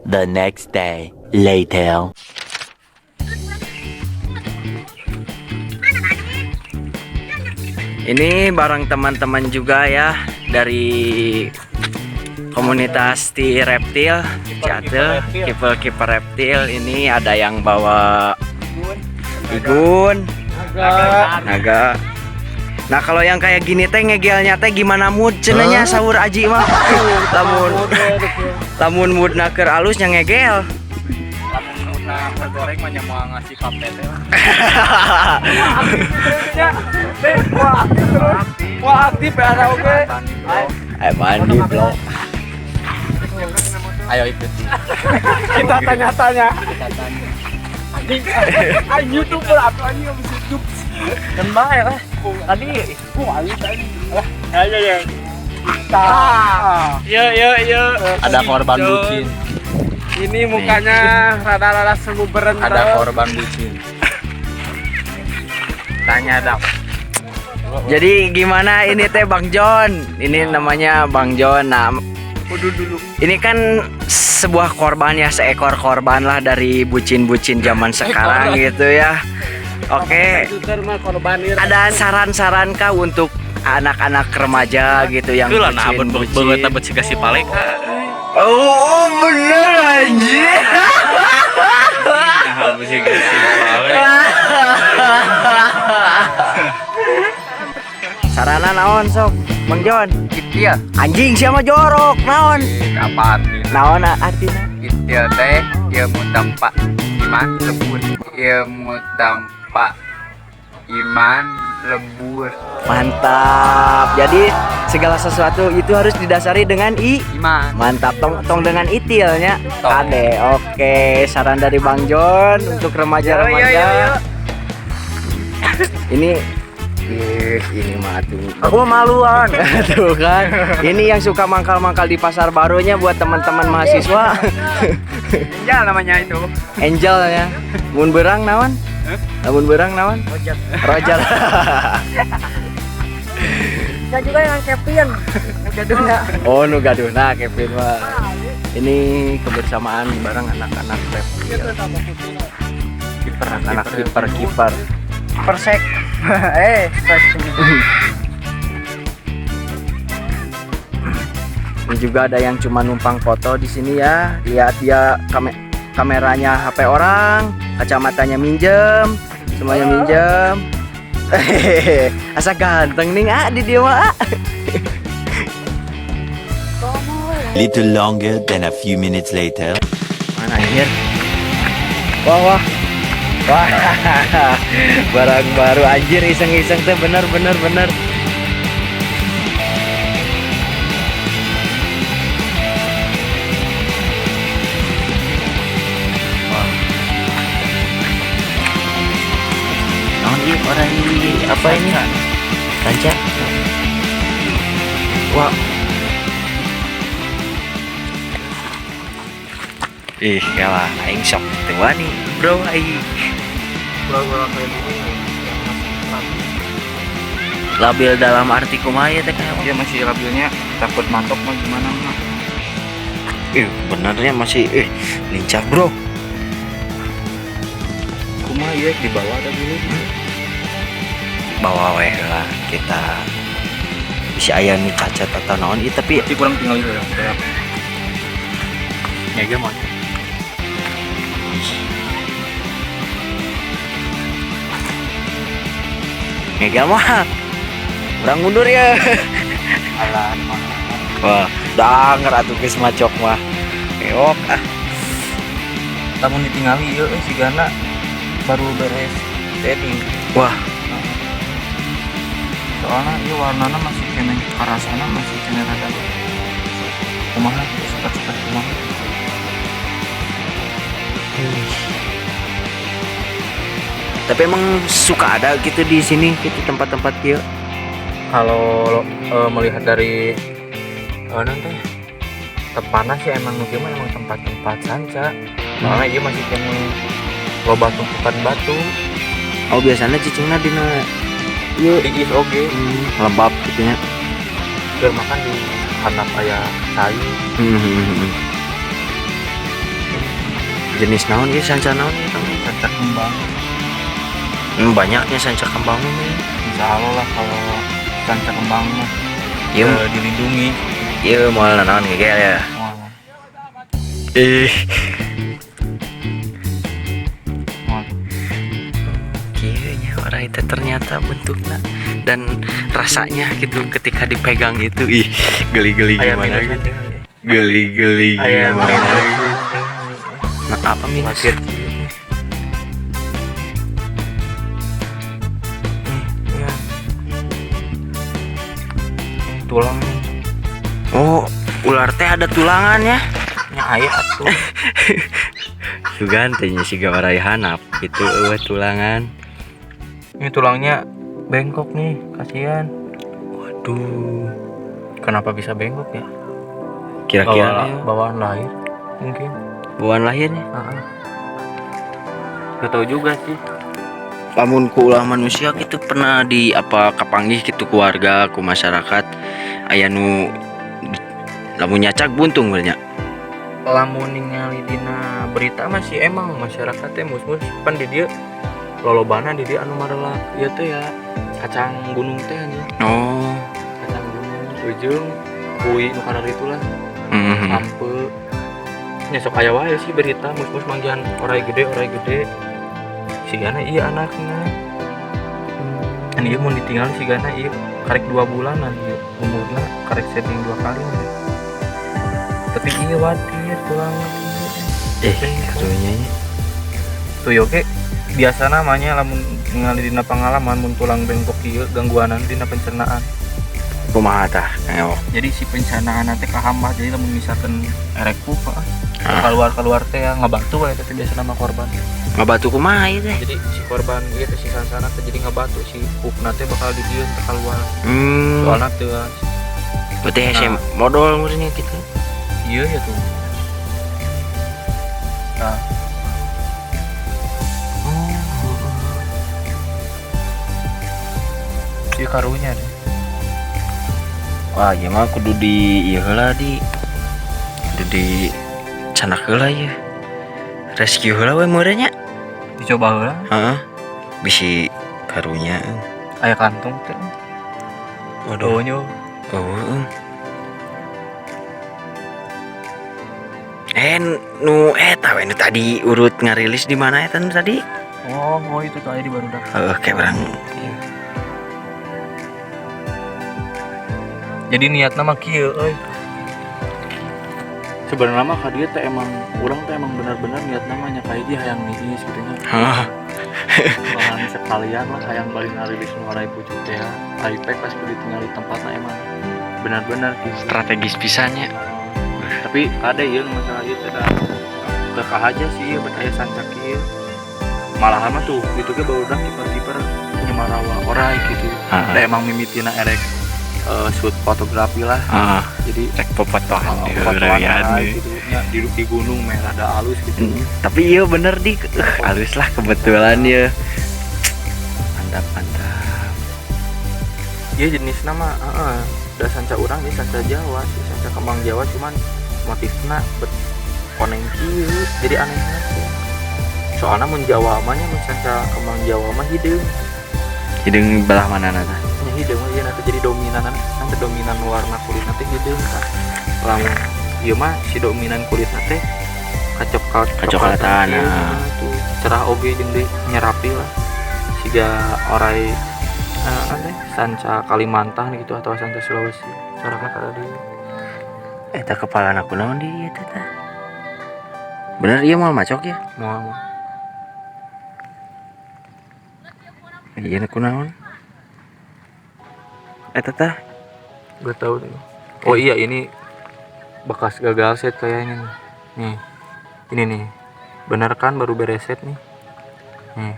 The next day. Later. Ini bareng teman-teman juga ya dari komunitas di reptil, Ciateul, kiper-kiper reptil. Ini ada yang bawa igun, naga. Nah, kalau yang kayak gini teh ngegelnya teh gimana mood cenah nya, saur aji mah? Lamun lamun mood keur alus nya ngegel. Nah, goreng mah mau ngasih kape teh lah. Wah, aktif terus. Wah, aktif ya ada oke. Eh, mandi, bro. Ayo ikuti. Kita tanya-tanya. Anjing, anjing YouTuber atau anjing yang bisa YouTube. Kan bae lah. Tadi Wah, anjing tadi. Lah, ayo ya. Kita. Yo yo yo. Ada korban bucin. Ini mukanya rada-rada semu Ada korban bucin. Tanya dong. Jadi gimana ini teh, Bang John? Ini namanya Bang John. Nah, dulu. ini kan sebuah korban ya, seekor korban lah dari bucin-bucin zaman sekarang gitu ya. Oke, ada saran-saran kah untuk anak-anak remaja gitu yang Itu lah nah bucin-bucin? banget banget sih kasih paleka. Oh, bener anjir. Nah, besi kasih paleka. Sarana naon sok, Bang John? Itil. Anjing siapa jorok naon? Kapan? Naon artinya? Itil teh ilmu tempat iman lebur. Ilmu tempat iman lebur. Mantap. Jadi segala sesuatu itu harus didasari dengan i Iman. Mantap, tong tong dengan itilnya. Tong. Kade. Oke, saran dari Bang John untuk remaja-remaja. Ini ih, ini mah tuh. Aku mah maluan. Tuh kan. Ini yang suka mangkal-mangkal di pasar barunya buat teman-teman mahasiswa. Angel namanya itu. Angel ya. Mun berang naon? Lamun berang naon? Rojat. Roger. Saya juga yang Kevin. Gaduhna. Oh, nu gaduhna Kevin mah. Ini kebersamaan bareng anak-anak reptil. Kiper. Anak kiper kiper. Persek. Eh, persek. Ini juga ada yang cuma numpang foto di sini ya. Lihat dia kameranya HP orang, kacamatanya minjem, semuanya minjem. Hehehe, asa ganteng nih ah di dia mah. Ah. Little longer than a few minutes later. Mana anjir? Wah wah. Wah, barang baru anjir, iseng-iseng teh bener bener bener. Wah. Naon ieu orang ini, apa ini? Ranca. Wah. Ih, kalah aing sok teu wani, bro aing. Gua kayak gini yang masih labil. Labil dalam arti kumaha ya teh kayak? Dia masih labilnya takut matok mah gimana mah. Ih, benernya masih lincah, bro. Kumaha ieu di bawah ada dulu. Bawa weh lah kita. Bisa aya nu cacat atau naon ieu tapi Tapi kurang tinggal itu ya. Ngege mau. Ngegel mah. Urang mundur ya. Alah, Wah, danger atuh geus macok mah. Keok ah. Lamun ditingali ieu sigana baru beres setting. Wah, Soalnya ieu warnana masih keneh karasana masih keneh rada kumaha gitu, sepat-sepat kumaha. Tapi emang suka ada gitu di sini gitu tempat-tempat kieu? Kalau melihat dari nanti tepana sih emang nu kieu mah emang tempat-tempat sanca. Soalnya ieu masih keneh loba tumpukan batu. Oh, biasanya cicingna dina ieu di is oge. Lembab gitu nya. Keur makan di handap aya cai. Jenis naon ieu, sanca naon ieu, Kang? Sanca kembang. Banyaknya sanca kembang ini. Insya Allah lah kalau sanca kembang mah Ieu dilindungi. Ieu moal naon gegel ya. Moal. Ih, Moal. kieu nya oray teh ternyata bentuknya dan rasanya gitu ketika dipegang itu, ih, geli-geli Aya gimana minus gitu. Geli-geli Aya gimana minus. gitu. Nah, apa minus? Khawatir. Nih, iya. Tulang. Oh, ular teh ada tulangannya. Nya aya atuh. Sugan teh nya siga oray hanap gitu eueuh tulangan. Ini tulangnya bengkok nih, kasihan. Waduh. Kenapa bisa bengkok ya? Kira-kira ya, Bawaan lahir mungkin. Bawaan lahirnya. Heeh. Gak tahu juga sih. Lamun ku ulah manusia gitu pernah di apa kapanggih gitu keluarga ku masyarakat aya nu lamun nyacak buntung nya? Lamun ningali dina berita masih emang masyarakat teh mus-mus pan di dieu lolobana, di dieu anu marelak ieu teh ya kacang gunung teh anjing. Oh. Kacang gunung ujung kui nu kararitu lah. Sampe nya sok aya wae sih berita mus-mus manggihan oray gede, oray gede sigana iya anaknya kan. Ieu mun ditinggal sigana ieu karek 2 bulanan ieu umurna, karek setting dua kali nih. Tapi iya watir tulang. Eh, karunya nya. Tuh oke, biasa namanya lamun ningali dina pengalaman mun tulang bengkok ieu gangguanan dina pencernaan. Kumaha tah, Kang Ewok? Jadi si pencernaan teh kahambat, jadi lamun misalkan erek pup Ah. keluar keluar teh ya ngebatu wae teh biasa nama korban. Ngabatu kumaha ieu teh? Jadi si korban ieu teh si sansana teh jadi ngebatu, si pupna teh bakal di dieu teh keluar. Soalna teu Berarti hese Nah. modal ngurusnya gitu. Iya ya tuh. Nah. Oh. Ieu karunya deh. Wah, ieu mah kudu di ieu heula, di kudu di canak heula ieu. Rescue heula we meureun nya. Dicoba heula. Heeh. Bisi karunya. Aya kantung teh. Waduh. Oh nyo. Oh. Eh, nu eta we nu tadi urut ngarilis di mana eta nu tadi? Oh, itu tuh aya di barudak. Heeh, kayak orang. Jadi niatna mah kieu euy. Sebenarnya mah ka dieu teh emang urang teh emang bener-bener niat namanya kayak dia hayang niis gitu nya. Hah. Bahan sekalian lah hayang balik ngarilis nu oray pucuk teh ya. Ari pek pas kudu ditinggali tempatna emang benar-benar gitu. Strategis pisannya. Tapi ada ya masalah ieu teh da teu kahaja sih ieu bet aya sanca kieu. Malahan mah tuh gitu ge barudak kiper-kiper nyemarawa oray gitu. Heeh. Da emang mimitina erek shoot fotografi lah. Heeh. Jadi Rek popotoan oh, di fotoan heureyan. oray gitu nya di gunung merah da alus gitu. Tapi iya bener di halus lah kebetulan ya. Mantap, mantap. Iya jenis nama heeh da sanca urang ini sanca Jawa sih, sanca kembang Jawa, cuman motifna bet koneng kieu jadi aneh sih. Soalnya mun Jawa mah nya mun sanca kembang Jawa mah hideung. Hideung belah mana nata? Nya hideung mah ieu nanti jadi dominan nanti dominan warna kulit nanti hideung tah. Lamun ieu mah si dominan kulit teh kacoklat. Kacoklatan, kieu, nah. Tuh cerah oge jeung deui nyerapi lah siga oray aneh sanca Kalimantan gitu atau sanca Sulawesi corakna kada di. Eta kepala aku naon di ieu teh tah? Bener iya mau macok ya? Moal mah. Iya aku naon? Eta tah? Gak tahu deh. Oh iya, ini bekas gagal set kayaknya nih. Nih. Ini nih. Bener kan baru beres set nih. Nih.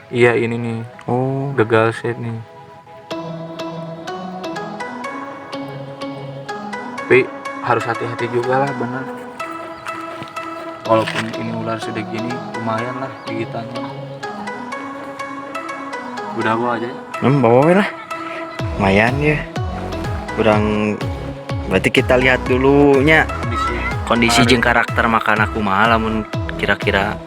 Iya ini nih. Oh. Gagal set nih. Tapi harus hati-hati juga lah bener. Walaupun ini ular sudah gini lumayan lah gigitannya. Udah bawa aja ya. Bawa we lah. Lumayan ya. Kurang berarti kita lihat dulu nya. Kondisi. Kondisi jeung karakter makan kumaha lamun kira-kira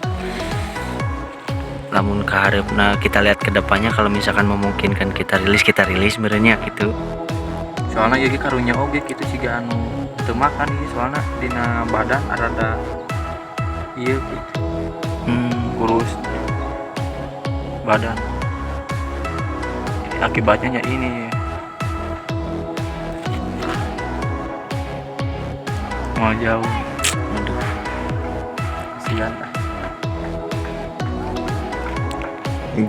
lamun kaharepna kita lihat ke depannya, kalau misalkan memungkinkan kita rilis merenya gitu. Soalnya ieu ge karunya oge kitu, siga anu teu makan ieu, soalnya dina badan rada ieu gitu, kurus badan, akibatnya nya ini mau jauh. Aduh. Kasihan ah.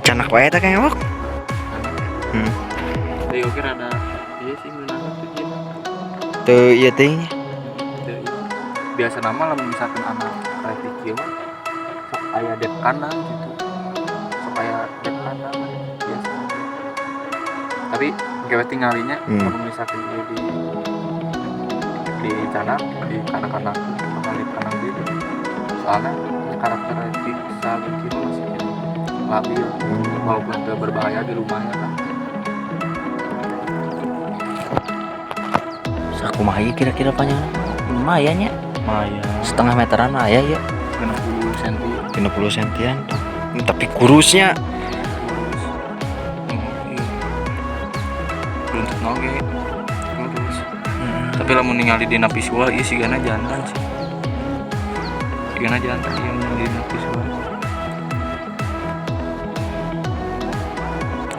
Canak wae teh Kang Ewok. Tapi oke rada iya sih, ngeunah tuh ieu. Tuh ieu teh nya. Teu ieu. Biasa nama lamun misalkan anak reptil kieu mah sok aya dep kanan gitu, sok aya dep kanan biasa, tapi gawe tinggalinya lamun misalkan ieu di canak di kanak-kanak bakal di kanan gitu, soalnya karakter reptil saat kieu mah masih keneh labil, walaupun teu berbahaya di rumahnya kan. Sakumaha ieu kira-kira panjangna? Lumayan ya. Lumayan. Setengah meteran mah aya ya. 60 cm. 60 sentian. Tapi kurusnya. Kurus. Iya. Buntut oge kurus. Tapi lamun ningali dina visual ieu sigana jantan sih, sigana jantan ieu mun dina visual.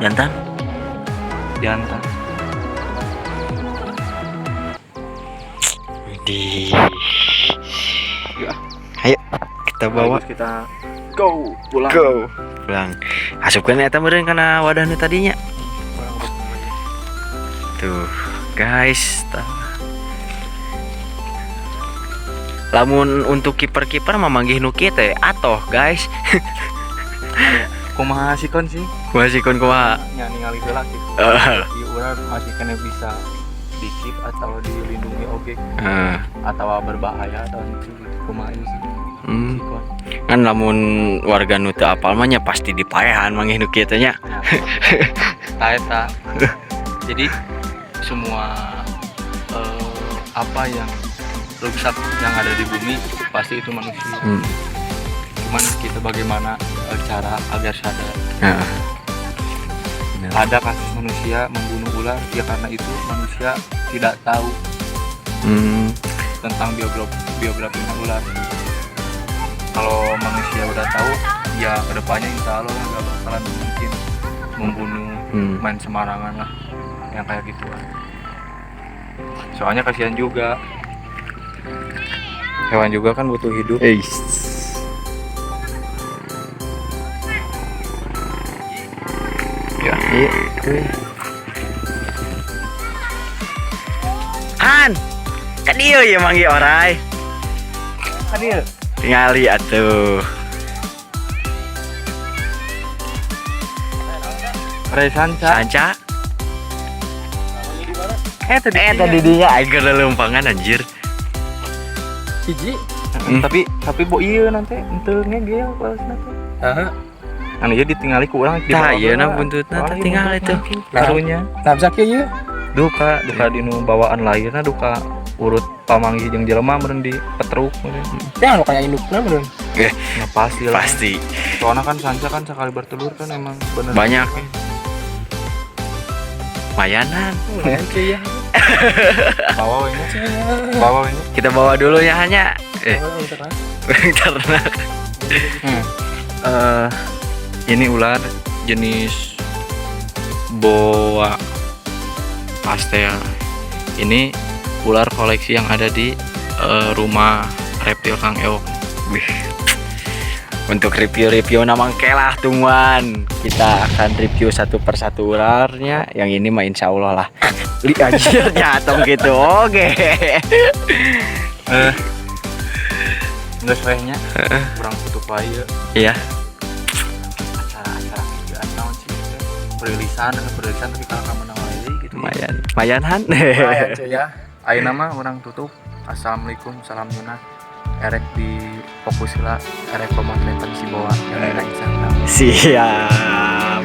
Jantan? Jantan. Di. Ya. Ayo kita bawa. Sekaligus kita go pulang. Go. Pulang. Asupkeun eta meureun kana wadah nu tadinya. Tuh, guys. Tah. Lamun untuk kiper-kiper mah manggih nu kieu teh atoh, guys. Kumaha sikon sih? Kumaha sikon, kumaha? Nya ningali heula gitu. Ieu urang masih keneh bisa dikip atau dilindungi oge atau berbahaya atau gitu, kumaha ieu sih sikon. Kan lamun warga nu teu apal mah nya pasti dipaehan manggih nu kieu teh nya. Tah eta. Jadi semua apa yang rusak yang ada di bumi pasti itu manusia. Cuman kita bagaimana cara agar sadar. Benar. Ada kasus manusia membunuh ular ya karena itu manusia tidak tahu tentang biografi ular. Kalau manusia udah tahu ya kedepannya insya Allah lah nggak bakalan mungkin membunuh main sembarangan lah yang kayak gituan. Soalnya kasihan juga, hewan juga kan butuh hidup. Eis. Ya. Iya. Han, ka dieu ya manggih orai. Ka dieu. Tingali atuh. Orai sanca. Sanca. Tadi Tadi dinya aing keur lelempangan anjir. Hiji. Tapi bo ieu nanti henteu ngegel kelasna teh. Heeh. Anu ieu ditingali ku urang di Tah bawah ieu na heula. buntutna Soalnya teh tinggal itu. buntutna. Karunya. Nah, bisa kieu ieu. Duka, duka dinu bawaan lahirna, duka urut pamanggih jeung jelema meureun di petruk meureun. Ya anu kayak indukna meureun. Ya pasti lah. Pasti. Soalnya kan sanca kan sekali bertelur kan emang bener Banyak. Mayanan. Lumayan cuy ya. Bawa ini. Bawa ini. Kita bawa dulu ya hanya. Oh, ternak. Ternak. Ini ular jenis boa pastel. Ini ular koleksi yang ada di rumah reptil Kang Ewok. Wih. Untuk review-review namang kelah tungguan. Kita akan review satu persatu ularnya. Yang ini mah insya Allah lah. Li anjir nyatong gitu. Oke. Nggak wehnya kurang tutup aja Iya. Acara-acara gitu naon sih gitu. Perilisan, perilisan, tapi kalau kamu menang lagi gitu. Lumayan. Lumayan Han. Lumayan cuy ya. Ayeuna mah urang tutup. Assalamualaikum, salam Yuna. Erek di fokus lah, erek pemotretan si boa yang ada Instagram. Siap.